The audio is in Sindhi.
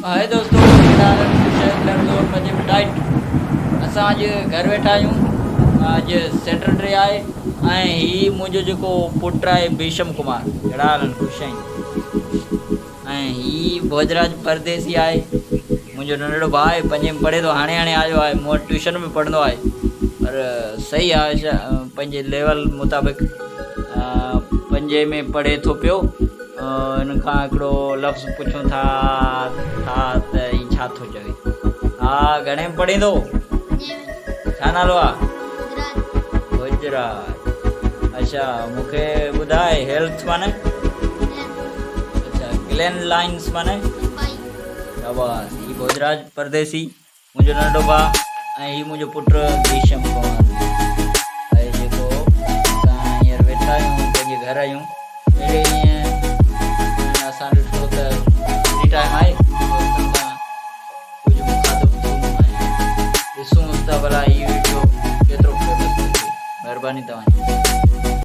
هاء دوستو ڪهڙا حال آهن خوش آهيو خير زور مزي ۾ ٽائيٽ اسان اڄ گهر ويٺا آهيون اڄ سيٽرڊي آهي ۽ هي منهنجو جيڪو پٽ آهي ڀيشم ڪمار ڪهڙا حال آهن خوش آهين ۽ هي ڀوڄراج پرديسي آهي منهنجو ننڍڙو ڀاء آهي پنجين ۾ پڙهي ٿو هاڻي هاڻي آيو آهي مون وٽ ٽيوشن به پڙهندو آهي پر صحيح آهي پنهنجي ليول مطابق پنجين ۾ پڙهي ٿو پيو هن کان هڪڙو لفظ پڇون ٿا ٿا ته هي ڇا ٿو چوي. ها گهڻي ۾ پڙهين ٿو؟ ڇا نالو آ؟ گجرات. اڇا مون کي ٻڌاء هيلٿ معني؟ اڇا گلين لائنس معني؟ شاباس هي ڀوڄراج پرديسي منهنجو ننڍو ڀاء ۽ هي منهنجو پٽ ڀيشم ڪنور آهي جيڪو اسان هينئر ويٺا آهيون پنهنجي گهر آهيون اهڙي ائين اسان ڏٺو ته فري ٽائيم آهي دوستن سان ڪجهه مخاطب ٿيون ۽ ڏسون ته ڀلا هي ويڊيو ڪيترو فيمس ٿو ٿئي مهرباني توهان جي.